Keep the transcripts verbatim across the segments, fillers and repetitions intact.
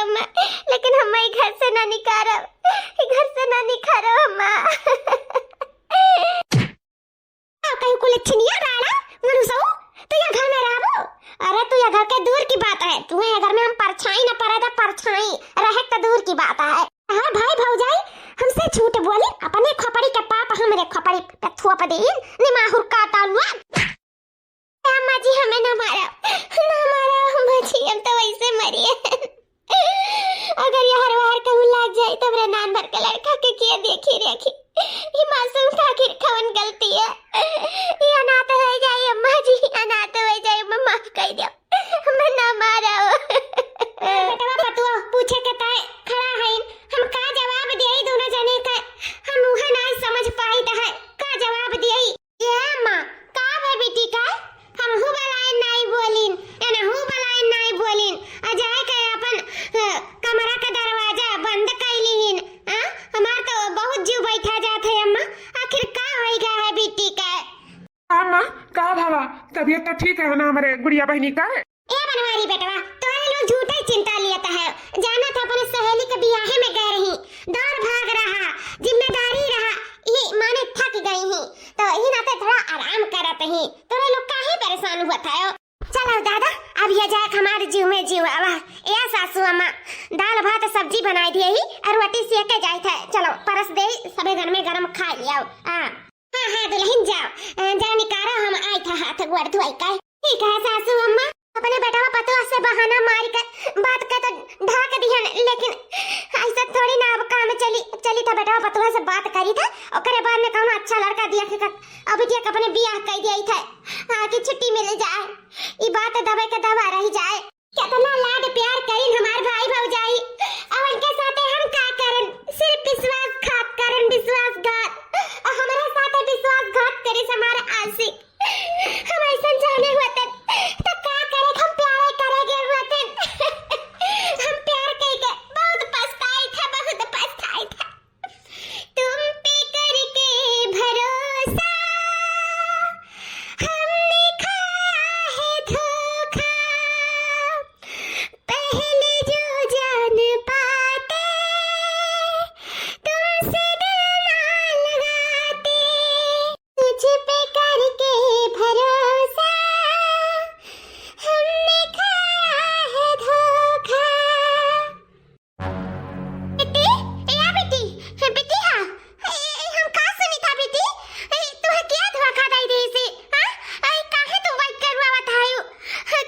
अम्मा, लेकिन हम्मा ई घर से ना निकारब, ई घर से ना निकारब अम्मा। का कहीं कुल छिनिया राड़ा मनुसऊ, तू यह घर में रहबो? अरे तू यह घर के दूर की बात है, तू यह घर में हम परछाई न परे दा, परछाई रहे तो दूर की बात है। हाँ भाई भौजाई, हमसे झूठ बोली, अपने खोपड़ी के पाप हमरे खोपड़ी पे थोप दे, निमाहुर काटा हुआ। अम्मा जी, हमें ना मारा, ना मारा अम्मा जी, हम तो वैसे मरी है। अगर ये हर बार कहूँ लाग जाए, तब रे नान भर के लड़का के किया देखी रेखी। ये मासूम का आखिर कवन गलती है? ये अनाथ हो जाए अम्मा जी, अनाथ हो जाए, अम्मा माफ कर दो, हमें ना मारा। बेटवा पतुआ पूछे के ताए खड़ा है, हम का जवाब दिए दोनों जने का? हम उहे ना समझ पाइत है, का जवाब दिए? ए अम्मा, का भे बिटी का? हमहू बलाइन नाई बोलिन, एनहू बलाइन नाई बोलिन। आ जाए के अपन, अ, कमरा का दरवाजा बंद कइ लिहिन। आ, हमार तो बहुत जीव बैठा जात है अम्मा, आखिर का होइ गा है बिटी का? अम्मा, का भवा? तबीयत तो ठीक है ना हमरे गुड़िया बहिनी का? ए बनवारी बेटवा, तोहरे लोग झूठे चिंता लियत है। जानत है अपने सहेली के बियाहे में गए रही, दौड़ भाग रहा, जिम्मेदारी रहा, ये माने थक गई ही, तो यही नाते थोड़ा आराम करत ही। तोहरे लोग काहे परेशान हुआ था? चलो दादा, अब ये जाए हमारे जीव में जीव आवा। ए सासू अम्मा, दाल भात सब्जी बनाई दिए ही और रोटी सेके जाए थे। चलो परस दे, सबे घर में गरम खा लियाओ। हाँ। हाँ, हाँ, दुल्हन जाओ, अ, जाओ निकारो, हम आई था हाथ गोड़ धोई का। ठीक है सासू अम्मा, अपने बेटवा पतोह से बहाना मार के बात के तो ढाक दिहन, लेकिन ऐसा थोड़ी ना अब काम चली, चली था बेटवा पतोह से बात करी था, ओकरे बाद में कौनो अच्छा लड़का दिया के, अभी दिया के अपने बियाह कर दिया था, हाँ, कि छुट्टी मिल जाए, ई बात दबे के दबा रह जाए। केतना लाड प्यार करिन हमार भाई भौजाई, अउ उनके साथे हम का करन? सिर्फ विश्वासघात करन, विश्वासघात। अउ हमरे साथे विश्वासघात करिस हमार आशिक। हम अइसन जाने होतन, त का करे, हम प्यारे करे गे होतन। हम प्यार कइके बहुत पछताई था, बहुत पछताई था। तुम पे करके भरोसा, हमने खाया है धोखा। पहले जो जान पाते, तुमसे दिल ना लगाते। तुझ पे करके भरोसा, हमने खाया है धोखा। बिट्टी, ए आ बिट्टी, हे बिट्टी हा, ए, ए, हम का सुनी था बिट्टी? ए, तुहे क्या धोखा दई देइसे? हाँ? ए, काहे तू बाइक करवावत हायू?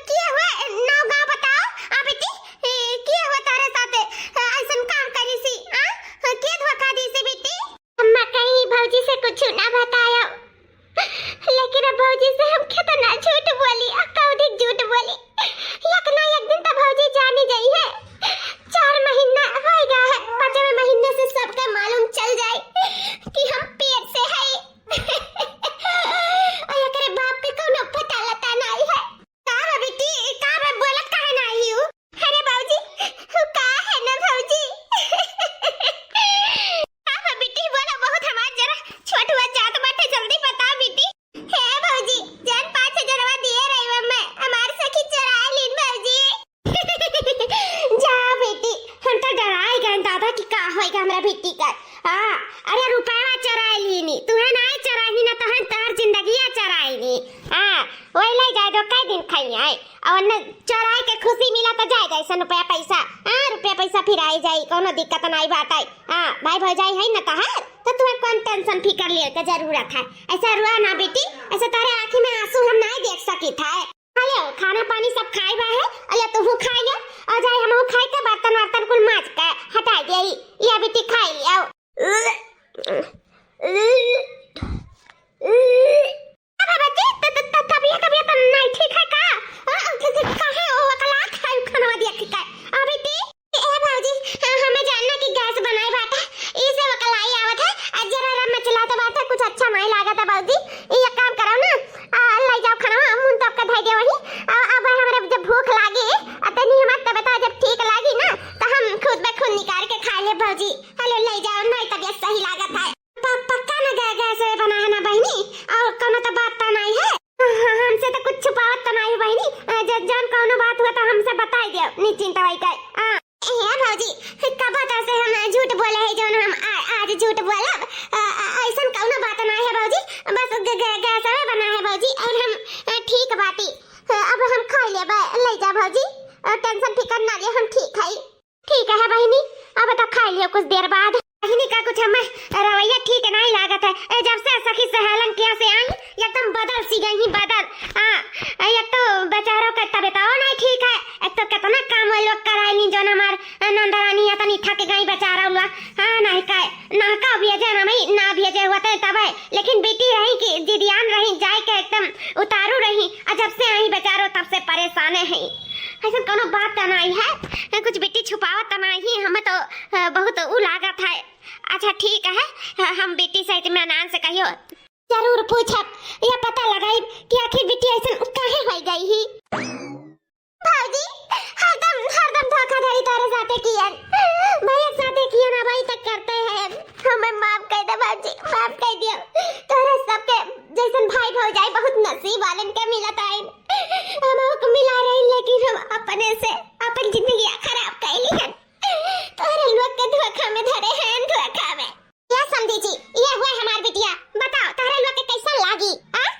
के हुआ, नाव गाँव बताओ। आ बिट्टी, ए, के हुआ तारे साथे, ए, अइसन काम करिसी? हाँ? के धोखा देइसे बिट्टी? अम्मा कहीं भौजी से कुछ ना बतायो। लेकिन अब भौजी से हम केतना झूठ बोली, आ कौधिक झूठ बोली। एक ना एक दिन तो भौजी जानी जाई है। चार महीना होइ गा है, पाँचवें महीने से सबका मालूम चल जाए कि हम पेट से है। और एकरे बाप के कौनो पता लता नाई है। का बा बिट्टी, का बा, बोलत काहे नाई हू? अरे बाबूजी, उ का है ना भौजी। का बा बिट्टी, बोला, बहुत हमार जरा छोट हुआ जात बाटे, जल्दी बताओ बिट्टी। हे भौजी, जौन पाँच हजारवा दिए रही मैं, हमार सखी चुराए लीन भौजी। जा बेटी, हम तो डराई गए दादा कि का होइगा हमरा बिट्टी का। हाँ, अरे रुपयवा चुराए लीनी, तुहे नाई चुराई ना, तहन तहर जिंदगिया चुराई नी। हाँ, वही ले जाए दो, कई दिन खाई आए। और न चोराई के खुशी मिला तो जाए दे, ऐसा रुपया पैसा, हाँ, रुपया पैसा फिर आई जाई, कौनो दिक्कत नाई बात आई। हाँ, भाई भौजाई है न तहार, तो तुम्हें कौन tension फिकर लिए के जरूरत है। ऐसा रुआ ना बेटी, ऐसा तारे आँखी में आंसू हम नाई देख सकी था। खा ले, खाना पानी सब खाए बा है, अले तू खाए ले, और जाए हम खाए के बर्तन वर्तन कुल माज के हटाए दे, ये बेटी खाए ले आओ। का बा बच्ची? त, त, त, तबियत, तबियत नहीं ठीक है का? आ, त, त, काहे ओ अकलात है खानवा दिया के का? अभी ती, ए भौजी, आ, हमें जानना कि गैस बनाए बाटे, ई से अकलाई आवत है, आ जरा रम में चलाते बाटे, कुछ अच्छा नहीं लागत है भौजी। ई एक काम करो ना, आ, ले जाओ खानवा, मुन तो आपका धै दे वही। आ, अब हमरा जब भूख लागी, आ, तनी हमार तबियत जब ठीक लागी ना, तो हम खुद ब खुद निकाल के खा ले भौजी। हेलो, ले जाओ, नहीं तबियत सही लागत है। प-, पक्का न गै-, गैस वै बना है ना बहिनी? और कौनो तो बात तो नहीं है? हमसे तो कुछ छुपावत तो नहीं बहिनी। अ, ज-, जौन कौनो बात हुआ तो हमसे बताई दियो, निश्चिंत होई के। लियो कुछ देर बाद। बहिनी का कुछ हमें रवैया ठीक नहीं लागत है। ए, जब से सखी सहेलन के यहाँ से आई, एकदम बदल सी गई ही, बदल। हाँ, एक तो बेचारों का तबीयत नहीं ठीक है, एक तो कितना काम वो लोग कराए ली, जौन हमार नंदरानी इतनी थक गई बेचारा हुआ। हाँ, नहीं का, ना का भेजे, हमें ना भेजे हुआ तो तब है, लेकिन बेटी रही कि जिदियान रही, जाए के एकदम उतारू रही, और जब से आई बेचारो तब से परेशान है। ऐसा कोनो बात तो नहीं है, कुछ बेटी छुपावत तो नहीं, हमें तो, अ, बहुत उ लागत है। अच्छा ठीक है, हम बेटी से इत्मीनान से कहियो। जरूर पूछब, यह पता लगाइब कि आखिर बिटिया ऐसन काहे होई गई ही। भौजी, हरदम, हरदम धोखाधड़ी तोरे साथे कियन। भैया साथे कियन, अबही तक करते हैं। हमें माफ कर दे भौजी, माफ कर दियो। तोरे सबके जैसन भाई भौजाई बहुत नसीब वालन के मिलत आइन। हम ओके मिला रही, लेकिन हम अपने से अपन जिंदगी खराब कैली हन। तोरे लोग के धोखा में धरे हैं, धोखा में। या समधी जी, ये हुए हमार बिटिया, बताओ तोहरे लोग के कैसन लागी, आ?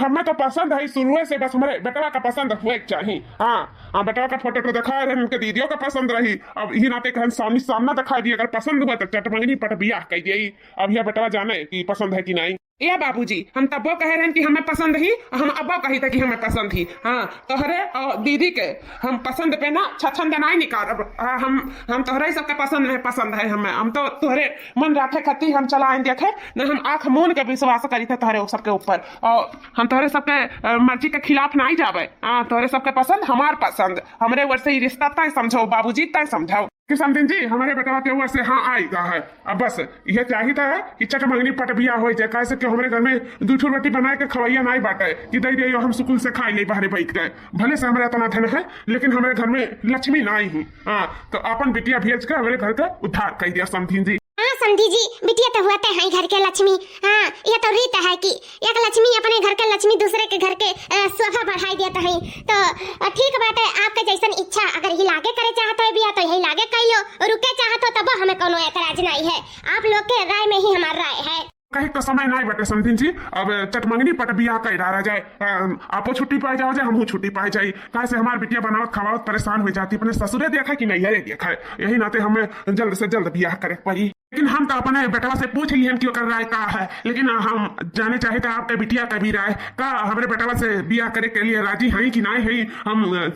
हमें तो पसंद है शुरुए से, बस हमरे बेटवा का पसंद हुए के चाही। हाँ, हाँ, बेटवा का फोटो तो दिखा रहे, उनके दीदियों का पसंद रही। अब यही नाते कहन सामने सामना दिखा दिए, अगर पसंद हुआ तो चटमंगनी पट बियाह कह दिए। अब यह बेटवा जाने कि पसंद है कि नहीं। ए बाबूजी, हम तब्बो कहे रहन कि हमें पसंद ही, हम अब्बो कही था कि हमें पसंद ही। हाँ, तोहरे और दीदी के हम पसंद पे ना छछंद नाई निकारब। हाँ, हम, हम तोहरे ही सबके पसंद में पसंद है हमें। हम तो तोहरे मन राखे खातिर हम चला आइन देखे, न हम आँख मून के विश्वास करी थे तोहरे सबके ऊपर। और हम तोहरे सबके, अ, मर्जी के खिलाफ नाई जाबे। हाँ, तोहरे सबके पसंद, हमार पसंद, हमरे ओर से ई रिश्ता तय समझो बाबूजी, तय समझो। कि समधिन जी, हमरे बेटवा के ओर से हाँ आइगा है। अब बस यह चाहित है कि चटमंगनी पट बियाह होइ जाए, काहे से कि हमरे घर में दू ठो रोटी बनाए के खवैया नाई बाटे कि दे दियो हम सुकून से खाई ले बाहरे बैठ के। भले से हमरा इतना धन है, लेकिन हमरे घर में लक्ष्मी नाई ही। हाँ, तो अपन बिटिया भेज के हमरे घर का उद्धार कर दिया समधिन जी। हाँ समधी जी, बिटिया तो हुआ ते है घर के लक्ष्मी। हाँ, यह तो रीत है कि एक लक्ष्मी अपने घर के लक्ष्मी दूसरे के घर के, अ, शोभा बढ़ाई देत है। तो, अ, ठीक बाटे, आपके जैसन इच्छा, अगर यही लागे करे चाहत है बिया तो यही लागे कइलो, रुके चाहत हो तब हमें कोनो एतराज नहीं है। आप लोग के राय में ही हमार राय है। कहे का समय नहीं बाटे समधिन जी, अब चटमंगनी पट बियाह कर डारा जाए। अ, आपो छुट्टी पाए जाओ जाए, हमहू छुट्टी पाए जाए, काहे से हमार बिटिया बनावत खवावत परेशान हो जाती, अपने ससुरे देखा कि नैहरे देखा है। यही नाते हमें जल्द से जल्द बियाह करे के पड़ी। लेकिन हम तो अपने बेटवा से पूछ लिहन कि ओकर राय का है, लेकिन हम जाने चाहित है आपके बिटिया का भी राय। का हमरे बेटवा से बियाह करे के लिए राजी हैं कि नहीं हैं, हम, अ,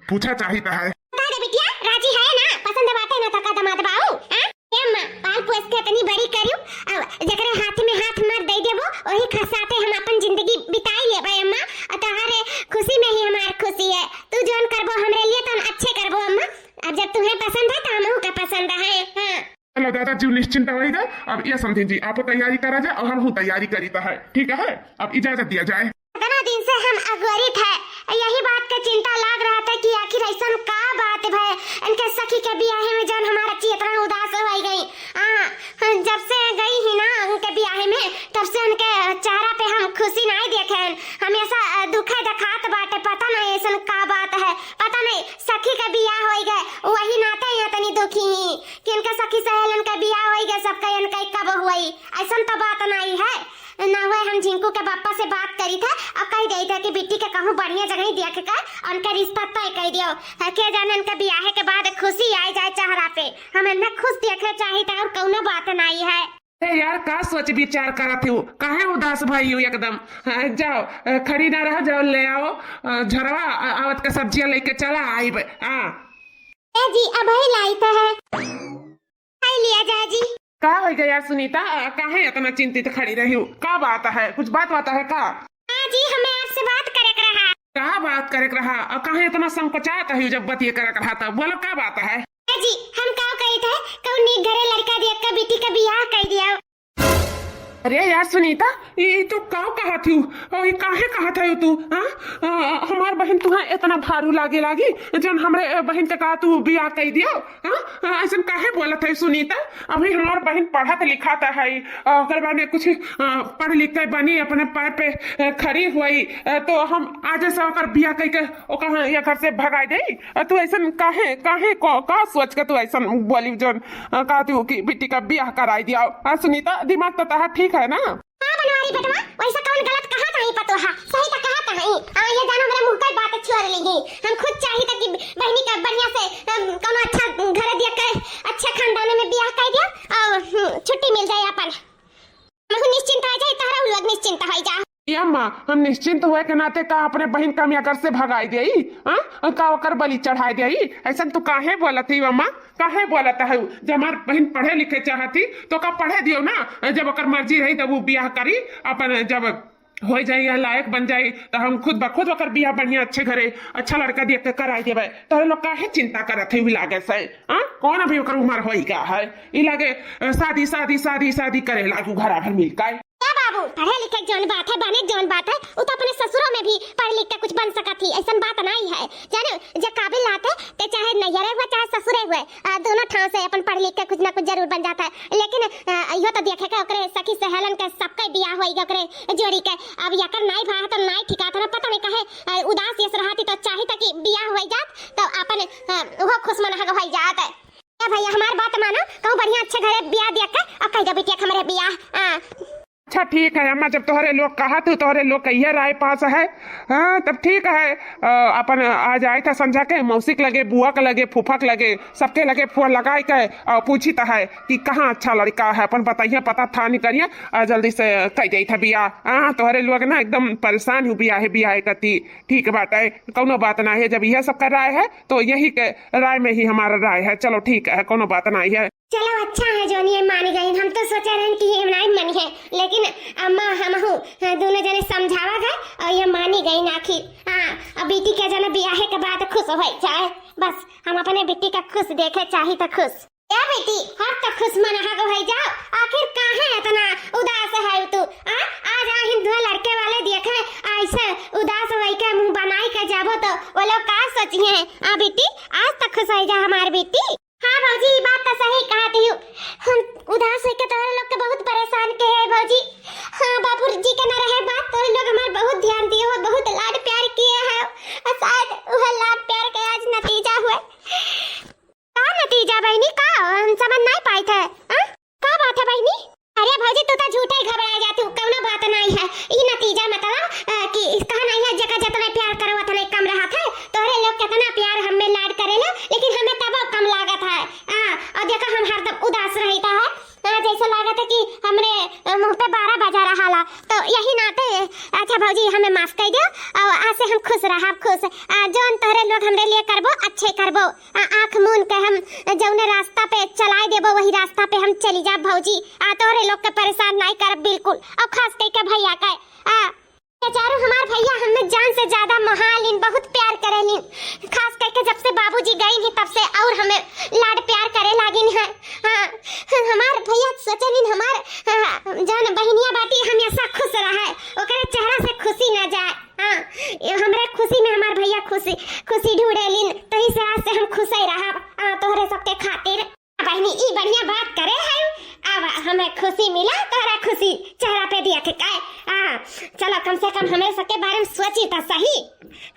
पूछा चाहित है। बता दे बिटिया, राजी है ना? पसंद बाटे ना तो का दामाद बाऊ, हाँ? ए अम्मा, पाल पोस के इतनी बड़ी करियो, अब जकरे हाथ में हाथ मार दे देबो, वही ख-, साथे हम अपन जिंदगी बिताई लेबे अम्मा। और तोहरे खुशी में ही हमार खुशी है। तू जौन करबो हमरे लिए तो हम अच्छे करबो अम्मा। अब जब तुम्हें पसंद है तो हमहू के पसंद है। हाँ। चलो दादा जी, निश्चिंत होई जा। अब ये समधिन जी, आपो तैयारी करा जाए और हमहू तैयारी करी तो है, ठीक है? अब इजाजत दिया जाए। इतना दिन से हम अगोरित है, यही बात का चिंता लाग रहा था कि आखिर ऐसन का बात भय, इनके सखी के बियाहे में जौन हमार बच्ची इतना उदास हो गई। हाँ, जब से गई ही ना उनके बियाहे में, तब से उनके चेहरा पे हम खुशी नहीं देखे हैं, हमेशा, अ, दुखे देखात बाटे। पता नहीं ऐसन का बात है, पता नहीं सखी के बियाह होई गए, वही नाते यहाँ तनी दुखी ही कि इनके सखी सहेलन के बियाह होई गए, सबके इनके कब हुई, ऐसन तो बात नहीं है। ना हुए हम झिंकू के बापा से बात करी थे और कह दे थे कि बिट्टी के कहूँ बढ़िया जगह देख के उनके रिश्ता तय कर दियो। के जाने उनके बियाहे के बाद खुशी आ जाए चेहरा पे, हम इन्हें खुश देखे चाहिए और कौनो बात नहीं है। ए यार, का सोच विचार करत हो? काहे उदास भई हो एकदम? हाँ, जाओ, अ, खड़ी ना रहो, जाओ ले आओ, अ, झरवा, अ, आवत का सब्जियां लेके चला आइब। हाँ। ए जी, अबही लाइत है। खाई लिया जाए जी। का हो गया यार सुनीता, अ, काहे इतना चिंतित खड़ी रही हो? का बात है? कुछ बात, बात है का? हाँ जी, हमें आपसे बात करे के रहा। का बात करे के रहा? अ, काहे इतना संकोचात है जब बतिये करे के रहा तब? बोलो का बात है? ए जी, हम का कही थे, कौन नीक घरे लड़का देख के बिट्टी का बियाह कर दिया। अरे यार सुनीता, ई, ई तू का कहत हूँ? ई काहे कहत है तू? हाँ? अ, हमार बहन तुहा इतना भारू लागे लागी, जन हमरे, अ, बहन के का तू बियाह कई दियो? हाँ? अ, ऐसन काहे बोलत है सुनीता? अभी हमार बहन पढ़त लिखत है, अ, ओकर बाद में कुछ, अ, पढ़ लिख के बनी, अपने पैर पे, अ, खड़ी हुई, अ, तो हम आज से ओकर बियाह कई के ओकर ये घर से भगाई दे? अ, तू ऐसन काहे, काहे, का, का सोच के तू ऐसन बोली जन, अ, कहती हूँ कि बिट्टी का बियाह कराई दिया? हाँ सुनीता, दिमाग तो तहार ठीक है ना? हाँ बनवारी बेटवा, वैसा कौन गलत कहा था ही पतोहा? सही तो कहा था ही। हाँ, ये जानो मेरे मुंह का बात छोड़ ली ही। हम खुद चाहिए था कि बहनी का बढ़िया से, अम, कोनो अच्छा घर दिया के, अच्छे खानदान में बियाह कर हम निश्चिंत हुए के नाते का अपने बहिन का हम घर से भगाई देई, हाँ? और का ओकर बलि चढ़ाई देई? ऐसन तू काहे बोलत ही अम्मा? काहे बोलत है? जब हमार बहिन पढ़े लिखे चाहती तो का पढ़े दियो ना, जब ओकर मर्जी रही तब वो बियाह करी, अपन जब हो जाई या लायक बन जाई तो हम खुद ब खुद ओकर बियाह बढ़िया अच्छे घरे अच्छा लड़का देख के कराई देबे। तोहरे लोग काहे चिंता करत है? लागे से, हाँ? कौन अभी ओकर उम्र होई का है? ई लागे, अ, शादी, शादी, शादी, शादी करे लागू घरा भर मिल के। ए बाबू, पढ़े लिखे के जौन बात है, बने के जौन बात है, उ तो अपने ससुरो में भी पढ़ लिख के कुछ बन सकत ही, ऐसन बात नहीं है। जाने, जे काबिल रहत है, ते चाहे नैहरे हुए, चाहे ससुरे हुए, आ, दोनों ठाव से अपन पढ़ लिख के कुछ ना कुछ जरूर बन जात है। लेकिन, आ, इहो तो देखे के ओकरे सखी सहेलन के सबके बियाह होई गए ओकरे जोड़ी के। अब यकर नाई भा है तो नाई ठिकात है ना, पता नहीं काहे, आ, उदास यस रहती तो चाही था कि बियाह होई जात, तो अपन, आ, उहो खुश मनहग होई जात है। ए भैया, हमार बात मानो, कहूँ बढ़िया अच्छे घरे बियाह देख के और कह दो बिटिया के हमरे बियाह, हाँ। अच्छा ठीक है अम्मा, जब तोहरे लोग कहत हो, तोहरे लोग कहिए राय पास है, हाँ, तब ठीक है। अ, अपन आ जाए था संझा के मौसी के लगे, बुआ के लगे, फूफा के लगे, सबके लगे फोन लगाए के और पूछित है कि कहाँ अच्छा लड़का है, अपन बताइए, पता था नहीं करिए, और जल्दी से कह जाई था बियाह। हाँ, तोहरे लोग ना एकदम परेशान हो बियाहे, बियाहे कती। ठीक बात है, कौनो बात ना है, जब यह सबका राय है तो यही के राय में ही हमारा राय है। चलो ठीक है, कौनो बात ना है। चलो अच्छा है जौन ये मान गई, हम तो सोचा रहन कि ये नहीं मन है, लेकिन अम्मा हमहू, हाँ, दोनों जने समझावा गए और ये मानी गई ना आखिर। हाँ, अब बेटी के जने बियाहे के बाद खुश हो जाए, बस हम अपने बेटी का खुश देखे चाही तो खुश। ए बेटी, हर तो खुश मनहग होई जाओ, आखिर काहे इतना उदास है तू? आ, आज आ हिंदुआ लड़के वाले देखे, ऐसे उदास होई के मुंह बनाई के जाबो तो वो लोग का सोचिए? आ बेटी, आज तो खुश होई जा हमार बेटी। हाँ भौजी, ई बात तो सही कहत हियो। हम उदास होई के तोहरे लोग के बहुत परेशान के है भौजी। हाँ, बाबूजी के न रहे बात, तोहरे लोग हमार बहुत ध्यान दिए हो, बहुत लाड प्यार किए हैं, और शायद वह लाड प्यार के आज नतीजा हुए। का नतीजा बहिनी, का? हम समझ नहीं पाई थे। हाँ? का बात है बहिनी? अरे भौजी, तू तो झूठे ही घबरा जातू, कौनो बात नहीं है। ई नतीजा मतलब, अ, कि इसका नहीं है, जेका जितने प्यार करो उतने कम रहत है। तोहरे लोग कितना प्यार हमें लाड करेला, लेकिन हमें तबो कम लागत है। हाँ, और देखा हम हरदम उदास रहिता है। हाँ, जैसे लागत है कि हमरे, अ, मुंह पे बारह बजा रहा ला। तो यही नाते, अच्छा भौजी, हमें माफ कर दो और आज से हम खुश रहब, खुश। आ, जौन तोहरे लोग हमरे लिए करबो, अच्छे करबो। आ, आँख मून के हम जौने रास्ता पे चलाए देबो, वही रास्ता पे हम चली जाब भौजी। आ, तोहरे लोग के परेशान नहीं करब बिल्कुल, और खास करके भैया के। आ, बेचारू हमार भैया हमें जान से ज्यादा मोहालिन, बहुत प्यार करेलिन। खास करके जब से बाबूजी गइन ही तब से और हमें लाड प्यार करे लागिन है। हाँ, हमार भैया सोचेलिन हमार, हाँ, जौन बहिनिया बाटी हमेशा खुश रहे, ओकरे चेहरा से खुशी ना जाए। हाँ, ये हमरे खुशी में हमार भैया खुशी, खुशी ढूंढेलिन, तही से आज से हम खुश ही रहब, आ, तोहरे सबके खातिर। बहिनी, ई बढ़िया बात करे है, अब हमें खुशी मिला, तोहरा खुशी चेहरा पे देख के। आ, चलो, कम से कम हमरे सबके बारे में सोची तो सही।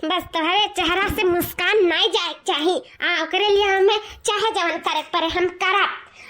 बस तोहरे चेहरा से मुस्कान नहीं जाए के चाही। आ, ओकरे लिए हमें चाहे जवन करे के पड़े, हम करब।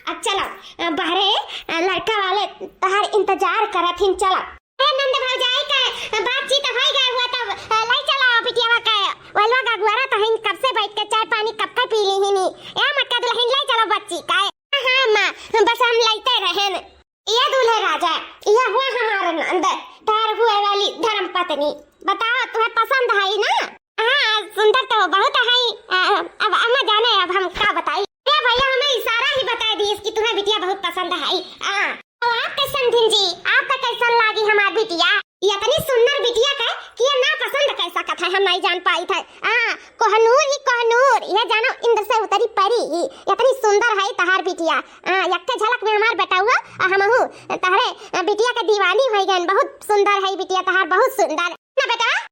अब चलो, आ, बहरे, आ, लड़का वाले तोहार इंतजार करत हिन, चलो। ए नंद भौजाई के बातचीत होई गए हुआ तब, अ, लाई चला बिटियावा के। वो लोग अगुआरा तो हिन कब से बैठ के चाय पानी कब का पी ली ही नी। ए मक्का दुल्हन लाई चलो बच्ची का। हाँ, हाँ माँ, बस हम लइते रहेन। ये दूल्हे राजा, ये हुआ हमार नंद, तार हुए वाली धर्म पत्नी। बताओ तुम्हें पसंद है ना? हाँ, सुंदर तो बहुत है। आ, अब अम्मा जाने अब हम का बताई। ए भैया हमें इशारा ही बताई दी इसकी तुम्हें बिटिया बहुत पसंद है। आ, और आप कैसन भिन जी, आपका कैसन लागी हमार बिटिया? ये इतनी सुंदर बिटिया के कि ये ना पसंद कैसा कथा हम नहीं जान पाई थे। आ, कोहनूर ही कोहनूर, ये जानो इंद्र से उतरी परी ही। इतनी सुंदर है तहार बिटिया। आ, यक्के झलक में हमार बेटा हुआ, आ, हमहू तहरे, आ, बिटिया के दीवानी हो गए। बहुत सुंदर है बिटिया तहार, बहुत सुंदर। ना बेटा?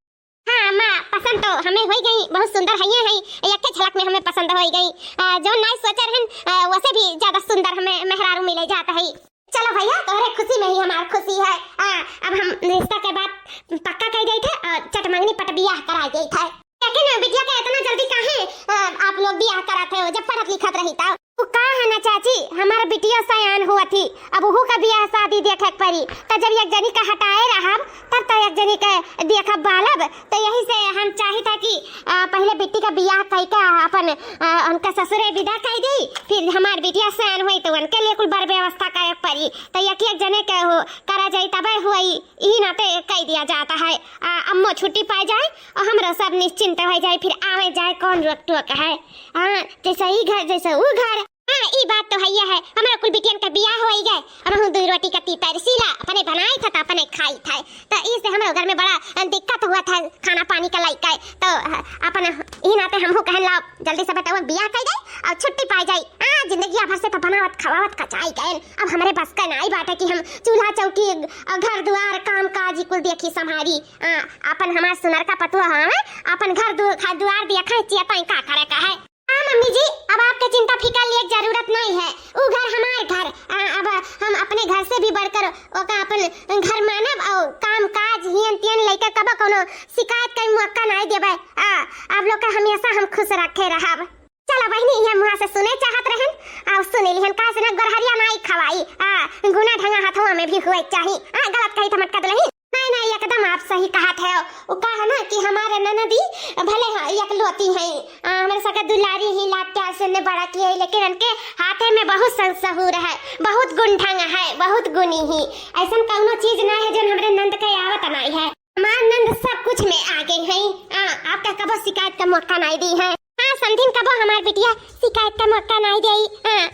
हाँ अम्मा, पसंद तो हमें होई गई, बहुत सुंदर है ये है, यक्के झलक में हमें पसंद होई गई। आ, जो नाई सोचे रहन, आ, वैसे भी ज्यादा सुंदर हमें मेहरारू मिले जाता है। चलो भैया, तोहरे खुशी में ही हमार खुशी है। आ, अब हम रिश्ता के बात पक्का कर जाई थे और चटमंगनी पट बियाह करा जाई थे। लेकिन बिटिया के इतना जल्दी काहे, आ, आप लोग बियाह कराते हो जब पढ़त लिखत रही था? उ का है ना चाची, हमार बिटिया सयान हुआ थी, अब उहू का बियाह शादी देखे के पड़ी। त जब एक जनी का हटाए रहब, तब त एक जनी के देखब बालब। त यही से हम चाहित है कि, आ, पहिले बिट्टी का बियाह कई के अपन, आ, उनका ससुरे विदा कई दी, फिर हमार बिटिया सयान हुई त उनके लिए कुल बर व्यवस्था करे के पड़ी। त एक एक जने के हो करा जाई, तबे हुई, इही नाते कई दिया जाता है। आ, अम्मो छुट्टी पाई जाए और हमरा सब निश्चिंत हो जाए, फिर आवे जाए कौन रोक टोक है। हाँ, जैसे ई घर जैसे ऊ घर। हाँ, ई बात तो हइये है। हमरा कुल बिटियन का बियाह होई गए, अब हम दुई रोटी का तीतर सीला अपने बनाई था त अपने खाई था। त ई से हमरो घर में बड़ा, अ, दिक्कत हुआ था खाना पानी का लइके। तो, अ, अपन ई नाते हमहू कहन लाओ जल्दी से बेटवा बियाह कर जाए और छुट्टी पाई जाए। हाँ, जिंदगिया भर से तो बनावत खवावत कचाई गए। अब हमरे बस का नाई बाटे कि हम चूल्हा चौकी, अ, घर दुआर काम काज ई कुल देखी संभारी। अ, अपन हमार सुनर का पतुआ हवे, अपन घर दु-, घर दुआर देखा चियता का करे का है। हाँ मम्मी जी, अब आपके चिंता फिकर लिए जरूरत नहीं है। ऊ घर हमार घर, आ, अब हम अपने घर से भी बढ़कर ओका अपन घर मानब और काम काज हियन तियन लइके कबो कोनो शिकायत के मौका नहीं देबे। आ, आप लोग के हमेशा हम खुश रखे रहब। चलो बहिनी, ये मुँह से सुने चाहत रहन और सुने लिहन, काहे से ना गोरहरिया नाई खवाई। आ, गुना ढंगा हथवा में भी हुए चाही। आ, गलत कही त मटका दुलही। नहीं, नहीं, एकदम आप सही कहत है। वो का है ना कि हमारे ननदी भले हाँ एकलौती हैं, आ, हमरे सके दुलारी ही लाड प्यार से ने बड़ा किए, लेकिन उनके हाथे में बहुत संसहूर है, बहुत गुण ढंग है, बहुत गुणी ही। ऐसन कौनो चीज ना है जो हमरे नंद के आवत नहीं है। हमार नंद सब कुछ में आगे हैं। आ, आपका कबो शिकायत का मौका नहीं दी है। हाँ, समधिन कबो हमार बिटिया शिकायत का मौका नहीं दी। हाँ।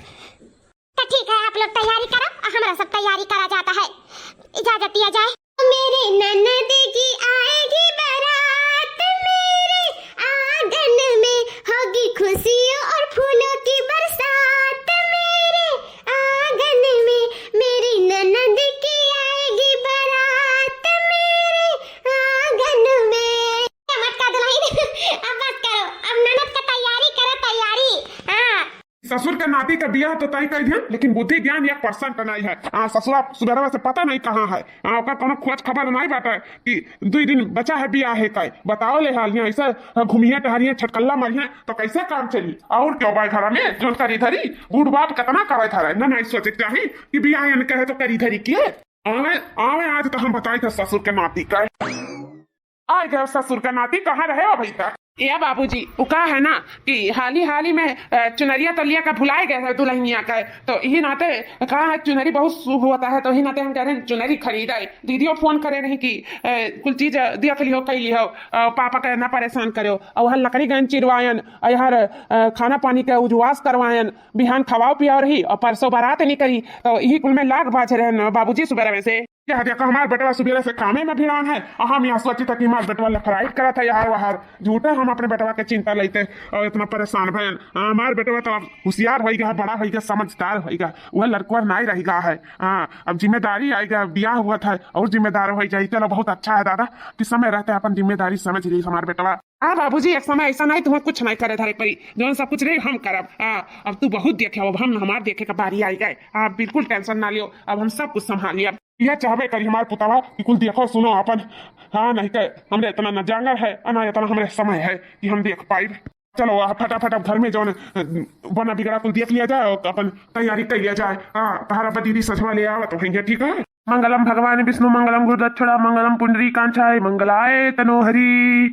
तो ठीक है, आप लोग तैयारी करो, हमरा सब तैयारी करा जाता है। इजाजत दिया जाए। मेरे ननद की आएगी बारात, मेरे आंगन में होगी खुशियों और फूलों की बरसात। मेरे आंगन में मेरी ननद की आएगी बारात, मेरे आंगन में। मटका दुलही, अब बस करो, अब ननद का तैयारी करो, तैयारी। हाँ। ससुर के नाती का बियाह तो तय कर दिया, लेकिन बुद्धि ज्ञान एक percent नहीं है। आ, ससुरा सुबेरवा से पता नहीं कहाँ है। आ, ओकर कोनो खोज खबर नहीं बाटे कि दुई दिन बचा है बियाह है तय। बताओ ले हाल, यहाँ ऐसे घूमिया टहरिया छटकल्ला मारिया तो कैसे काम चली? और क्यों बाय घर में जो करी धरी, बूढ़ बाप कितना करे था, ना नहीं सोचे के चाही कि बियाह इनके है तो करी धरी के। आवे, आवे आज तो हम बताई था ससुर के नाती का। आ गए ससुर का नाती, कहाँ रहे हो अभी तक? ए बाबूजी, उ का है ना कि हाली हाली में, अ, चुनरिया तो लिया का भुलाए गए है दुल्हनिया का, तो यही नाते कहा है चुनरी बहुत शुभ होता है, तो यही नाते हम कह रहे हैं चुनरी खरीदे। दीदियो फोन करे रही कि, अ, कुल चीज देख लिहो, कई लिहो, अ, पापा का ना परेशान करो। और वहाँ लकड़ी गन चिरवायन, और यहाँ, अ, खाना पानी का उजवास करवायन, बिहान खवाओ पियाओ रही और परसों बारात निकली, तो यही कुल में लाग बाज रहे हैं बाबूजी सुबह में से। यह देखो, हमार बेटवा सुबेरे से कामे में भिड़ान है, और हम यहाँ सोची था कि हमार बेटवा लफराइट करत है, यार वहार झूठे हम अपने बेटवा के चिंता लेते और इतना परेशान भयन। हाँ, हमार बेटवा तो अब होशियार होई गया, बड़ा होई गया, समझदार होई गया, वह लड़कुआ नाई रही गया है। हाँ, अब जिम्मेदारी आई गया, ब्याह हुआ था और जिम्मेदार हो जाई। चलो, बहुत अच्छा है दादा कि समय रहते अपन जिम्मेदारी समझ ली हमार बेटवा। हाँ बाबूजी, एक समय ऐसा नहीं तुम्हें कुछ नहीं करे धरे पड़ी, जौन सब कुछ रही हम करब। हाँ, अब तू बहुत देखे, अब हम हमार देखे का बारी आई गए। आप बिल्कुल tension ना लियो, अब हम सब कुछ संभाल लिया। यह चाहबे करी हमार पुतवा कि कुल देखो सुनो अपन, हाँ, नहीं तो हमरे इतना न जांगर है और ना इतना हमरे समय है कि हम देख पाइब। चलो, आ, फटाफट अब घर में जौन, अ, बना बिगड़ा कुल देख लिया जाए और अपन तैयारी कर लिया जाए। हाँ, तहारा बदीदी सजवा ले आवत वहीं है, ठीक है? मंगलम भगवान विष्णु मंगलम गुरु दक्षिणा मंगलम पुंडरीकांक्षाय मंगलाय तनोहरी।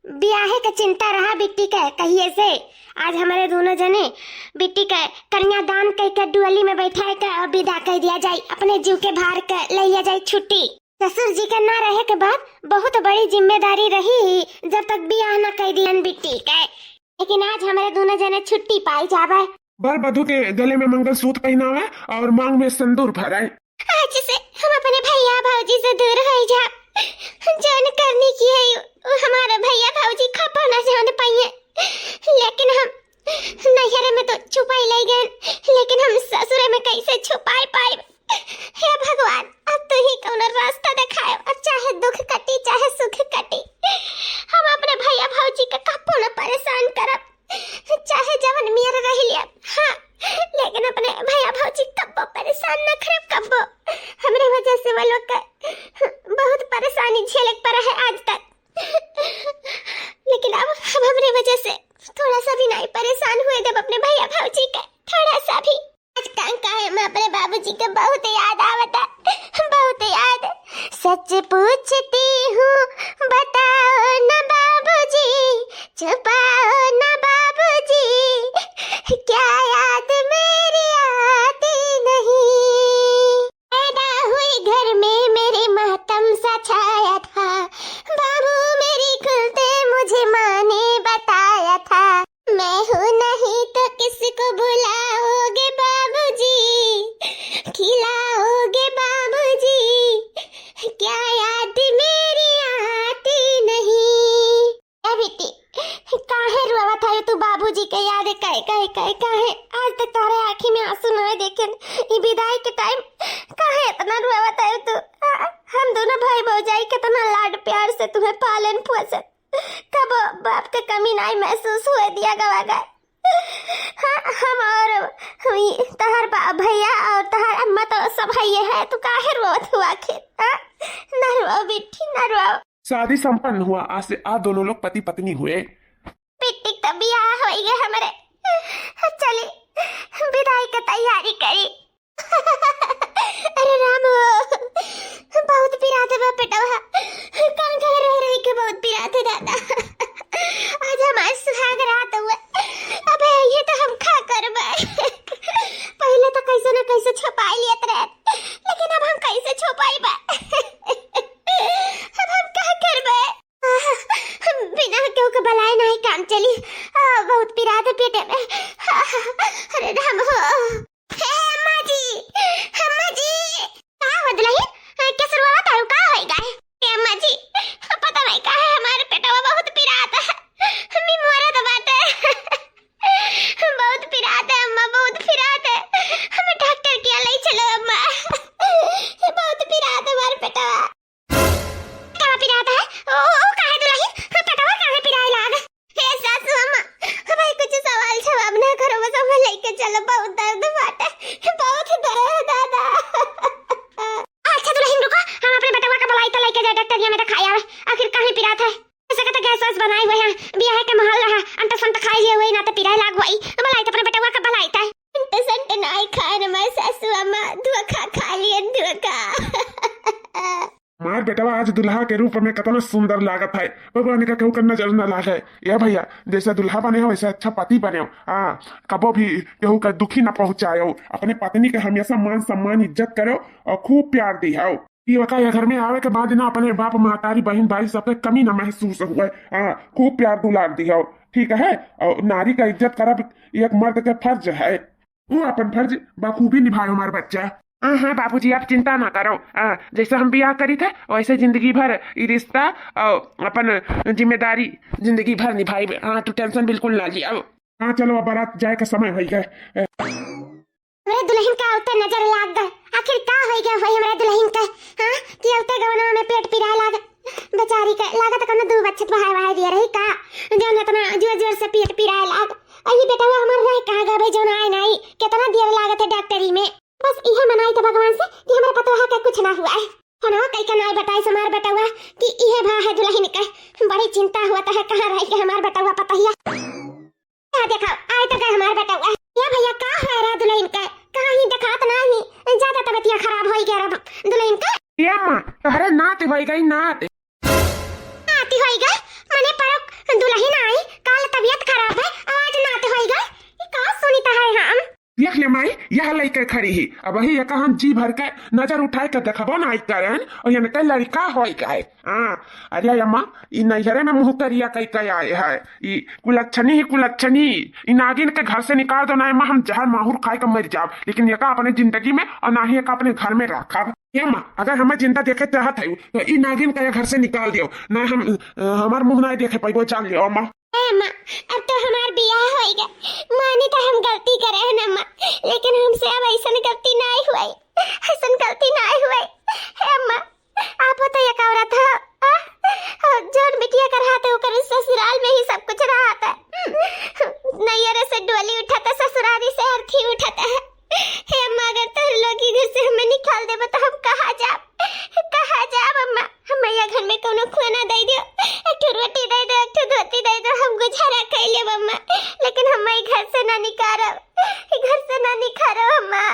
बियाहे का चिंता रहा बिट्टी के कहिए से। आज हमारे दोनों जने बिट्टी के कन्यादान कई के डुअली में बैठा के विदा कर दिया जाए, अपने जीव के भार के ले लिया जाए छुट्टी। ससुर जी के ना रहे के बाद बहुत बड़ी जिम्मेदारी रही, जब तक बियाह ना कर दियन बिट्टी के। लेकिन आज हमारे दोनों जने छुट्टी पाई जावे। बर बधू के गले में मंगलसूत्र पहनावे और मांग में सिंदूर भरे। आज से हम अपने भैया भौजी से दूर हो जा। जौन करनी की है, वो हमारे भैया भौजी खपा ना जान पाइए। लेकिन हम नैहरे में तो छुपाई ले गए, लेकिन हम ससुरे में कैसे छुपाई पाए? हे भगवान, अब तू ही कौनो रास्ता दिखाए। अब चाहे दुख कटी, चाहे सुख कटी, हम अपने भैया भौजी के कब्बो न परेशान करब, चाहे जवन मियर रह लिया। हाँ, लेकिन अपने भैया भौजी कब्बो परेशान न करब, कब्बो। हमरे वजह से वो लोग का बहुत परेशानी झेले के पड़ा है आज तक। लेकिन अब, अब हमरे वजह से थोड़ा सा भी नहीं परेशान हुए देब अपने भैया भौजी के। जी के बहुत याद आवता, बहुत याद। सच पूछती हूँ, बताओ ना बाबूजी, छुपाओ ना बाबूजी, क्या याद मेरी आती नहीं? पैदा हुई घर में मेरे मातम सा छाया था, बाबू मेरी खुलते मुझे माँ ने बताया था। मैं हूँ नहीं तो किसको बुलाओगे बाबूजी, खिलाओगे बाबूजी, क्या याद मेरी आती नहीं? ए बिट्टी, काहे रोवत है तू बाबूजी के याद कहे, कहे, कहे, काहे? आज तक तोहरे आँखी में आँसू नाहीं देखे, ई विदाई के टाइम काहे इतना रोवत है तू? आ, हम दोनों भाई भौजाई कितना लाड प्यार से तुम्हें पालन पोषण, कबो बाप के कमी नाहीं महसूस हुए दिया गवा गए। हाँ, हम और हम ई तोहर बा-, भैया और तोहर अम्मा तो सब है ये है, तू काहे रोवत हुआ आखिर? हाँ? ना रोओ बिट्टी, ना रोओ। शादी संपन्न हुआ, आज से आप दोनों लोग पति पत्नी हुए। बिट्टी का बियाह होइगे हमरे, चली विदाई के तैयारी करी। अरे राम हो, बहुत पिरात बा पेटवा। कान के रह रह के बहुत पिरात है दादा। आज हमार सुहाग रात हुआ। अबे ये तो हम का करबे। पहले तो कैसे न कैसे छुपाई लेत रहे, लेकिन अब हम कैसे छुपाइबे? अब हम का करबे? आह, बिना केहू के बलाए नाहीं काम चली। आ, बहुत पिरात है पेटे में। आह, अरे राम हो। हे अम्मा जी, अम्मा जी, का हो दुलहिन? आ, कैसे रोवत है? का होई गए? हे अम्मा जी, पता नाहीं का है, हमारे पेटवा बहुत पिरात है। हमी मोरे तो बाटे। बहुत पिरात है अम्मा, बहुत पिरात है। हमें डॉक्टर किया ले चलो अम्मा। बहुत पिरात है हमारे पेटवा। पेटवा पिरात है? ओ, ओ, काहे दुलहिन? पेटवा काहे पिराए लाग? हे सासू अम्मा, भाई कुछ सवाल जवाब ना करो, बस हमें लेके चलो, बहुत दर्द बाटे, बहुत दर्द है दादा। अच्छा दुलहिन रुको, हम अपने बेटवा का बुलाई तो लेके जाए डॉक्टरिया में दिखाए आवे, आखिर काहे पिरात है। ऐसा कहता गैस वैस बनाए हुए हैं, बियाह के माहौल रहा, अंट संट खाए लिए हुए ना तो पिराए लाग हुई, बुलाई तो अपने बेटवा का बुलाई तो। अंट संट नाहीं खाए न मैं सासू अम्मा, धोखा खा लिए, धोखा। हमार बेटवा आज दुल्हा के रूप में कितना सुंदर लागत है, भगवान का केहू का नजर न लागे। या भैया, जैसा दुल्हा बने हो वैसे अच्छा पति बने हो। हाँ, कबो भी केहू का दुखी न पहुँचायो, अपने पत्नी के हमेशा मान सम्मान इज्जत करो और खूब प्यार दियो। ये बका, ये घर में आवे के बाद ना अपने बाप महतारी बहन भाई सबके कमी ना महसूस हुए। हाँ, खूब प्यार दुलार दियो, ठीक है। और नारी का इज्जत करब एक मर्द के फर्ज है। वो अपन फर्ज बखूबी निभायो हमार बच्चा। हाँ, हाँ बाबूजी, आप चिंता ना करो। हाँ, जैसे हम बियाह करी थे, वैसे जिंदगी भर ई रिश्ता और अपन जिम्मेदारी जिंदगी भर निभाइबे। हाँ, तू टेंशन बिल्कुल ना लिया। हाँ, चलो, अब बारात जाए का समय होई गए। हमरे दुलहिन का औते नजर लाग गए। आखिर का होई गए होई हमरे दुलहिन का? हाँ, कि औते गवनवा में पेट पिराए लाग। बेचारी के लागत कोनो दू बच्चे बहाए बहाए दिए रही का, जौन इतना जोर जोर से पेट पिराए लाग। अही बेटवा हमार रह कहाँ गए भाई, जौन आए नाहीं, कितना देर लागत है डॉक्टरी में। बस इहे मनाई तो भगवान से कि हमारे पतोहा का कुछ ना हुआ है। फोनवा कई के नाई बताई हमार बेटवा कि इहे भा है दुलहिन के। बड़ी चिंता हुआ तो है, कहाँ रह के हमार बेटवा पतहिया। का देखा, आए तो गए हमार बेटवा। या भैया, का है रे दुलहिन के? कहाँ ही देखात नाहीं, ज्यादा तबीयतिया खराब होई गया रे दुलहिन के। ए अम्मा, तोहरे नात होई गई, नात। नात होई गई? मने परो दुलहिन आई, काल तबीयत खराब है, आज नात होई गई। ये का सुनित है हम? देख ले माई, यह लइके खड़ी ही। अबही एका हम जी भर के नजर उठाए के देखबो नाई करन, और इनके लड़का होई गए। हाँ, अरे अम्मा, ई नैहरे में मुँह करिया कई के आए है, ई कुलक्षणी ही कुलक्षणी। ई नागिन के घर से निकाल दो ना अम्मा, हम जहर माहुर खाए के मर जाब, लेकिन एका अपने जिंदगी में और ना ही एका अपने घर में रखब। ए अम्मा, अगर हमें जिंदा देखे चाहत है तो ई नागिन के घर से निकाल दियो, ना हम, अ, हमार मुँह नाई देखे पाइबो, जान लियो अम्मा। ए अम्मा, अब तो हमार बियाह होई गए, मानी तो हम गलती करे हैं अम्मा, लेकिन हमसे अब ऐसन गलती नाई हुई, ऐसन गलती नाई हुई। हे अम्मा, आप तो एक औरत हो, आ? जौन बिटिया का रहत है, ओकर ससुराल में ही सब कुछ रहत है। नैहरे से डोली उठत है, ससुरारी से अर्थी उठत है। हे अम्मा, अगर तोहरे लोग ई घर से हमें निकाल देबो तो हम कहाँ जाब? कहाँ जाब अम्मा? हमें यह घर में कौनो खाना दे दियो, एक ठो रोटी दे दो, एक ठो धोती दे दो, हम गुजारा कर लेब अम्मा, लेकिन हमें ई घर से ना निकालब, ई घर से ना निकालब अम्मा।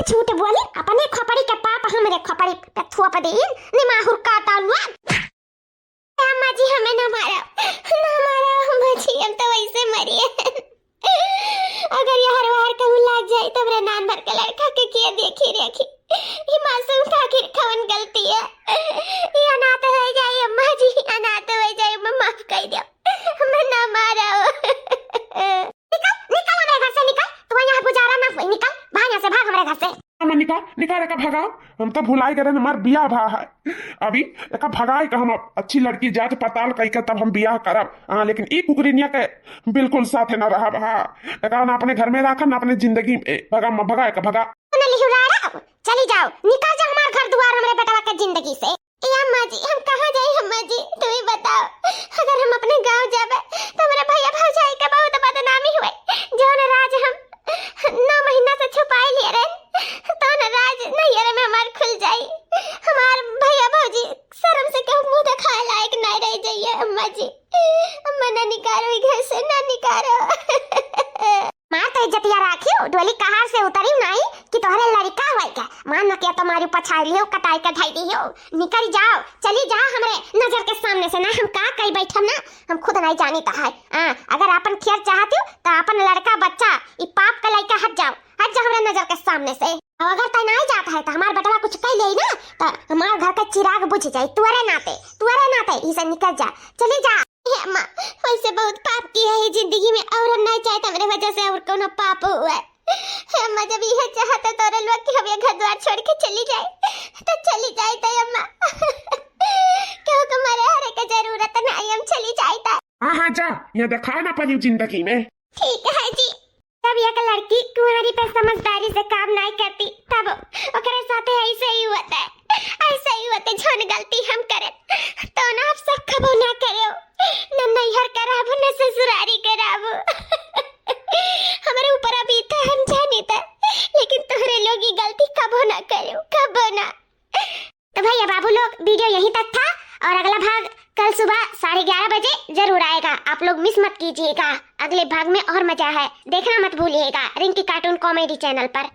झूठ बोली, अपने खोपड़ी के पाप हमरे खोपड़ी पे थोप दे, निमाहुर काटा लुआ। अम्मा जी, हमें ना मारा, ना मारा अम्मा जी, हम तो वैसे मरी है। अगर ये हर बार कहूँ लाग जाए तो हमरे नान भर के लड़का के किया देखी रेखी। ये मासूम का आखिर कवन गलती है? ये अनाथ हो जाए अम्मा जी, अनाथ हो जाए, अम्मा माफ कर दो, हमें ना मारा। निकल, निकल हमरे घर से, निकल। तू यहाँ गुजारा ना हुई, निकल, भाग यहाँ से, भाग हमरे घर से। हाँ, निकाल, निकाल, एका भगाओ। हम तो भुलाई गए, हमार बियाह भा है। अभी एका भगाए का हम अच्छी लड़की जांच पड़ताल कई के तब हम बियाह करब। हाँ, लेकिन ई कुकुरिनिया के बिल्कुल साथे ना रहब। हाँ, एका ना अपने घर में रखा, ना अपने जिंदगी में। भगा, म-, भगा, एका भगा। ना लिहुरारा, चली जाओ, निकल जा हमार घर दुआर, हमरे बेटवा के जिंदगी से। ए अम्मा जी, हम कहाँ जाई अम्मा जी, तू ही बताओ। अगर हम अपने गांव जाबे तो हमरे भैया भौजाई के बहुत बदनामी हुए। जौन राज हम नौ महीना से छुपाए लिए रहे, तौन राज नैहर में हमार खुल जाई। हमार भैया भौजी शर्म से केहू मुंह दिखाए लायक नहीं रह जाइए अम्मा जी। अम्मा ना निकारो ई घर से, ना निकारो। मार तो इज्जतिया राखियो, डोली कहार से उतरी नाई कि तोहरे लड़का होए के। मार न किया तो मारी पछाड़ लियो, कटाई के ढाई दियो। निकल जाओ, चली जा हमरे नजर के सामने से। ना हम का कई बैठब ना, हम खुद नहीं जानी तो है। हाँ, अगर आपन खेल चाहती हो तो आपन लड़का बच्चा, ई पाप का लड़का हट जाओ, हट जाओ हमरे नजर के सामने से। और अगर तय नहीं जाता है तो हमार बेटवा कुछ कह ले ना तो हमार घर का चिराग बुझ जाए। तुअरे नाते, तुअरे नाते इसे निकल जा, चली जा। हे अम्मा, वैसे बहुत पाप किया है जिंदगी में, और हम नहीं चाहते हमरे वजह से और कोनो पाप हुआ है। हे अम्मा, जब यह चाहता तोरे लोग कि हम ये घर द्वार छोड़ के चली जाए, तो चली जाए तो अम्मा। क्यों तुम्हारे हरे के जरूरत नहीं, हम चली जाए तो। हाँ, हाँ, जा, ये दिखा ना पानी जिंदगी में। ठीक है जी। जब एक लड़की कुंवारी पे समझदारी से काम नहीं करती, तब ओकरे साथे ऐसे ही होता है, ऐसे ही होते। जौन गलती हम करे, तो ना आप सब कबो ना करो, न नैहर कराबो, न ससुरारी कराबो। हमारे ऊपर अभी तो हम जाने था, लेकिन तोहरे लोग ये गलती कबो ना करो, कबो ना। तो भैया बाबू लोग, वीडियो यहीं तक था और अगला भाग कल सुबह साढ़े ग्यारह बजे जरूर आएगा, आप लोग मिस मत कीजिएगा। अगले भाग में और मजा है, देखना मत भूलिएगा रिंकी कार्टून कॉमेडी चैनल पर।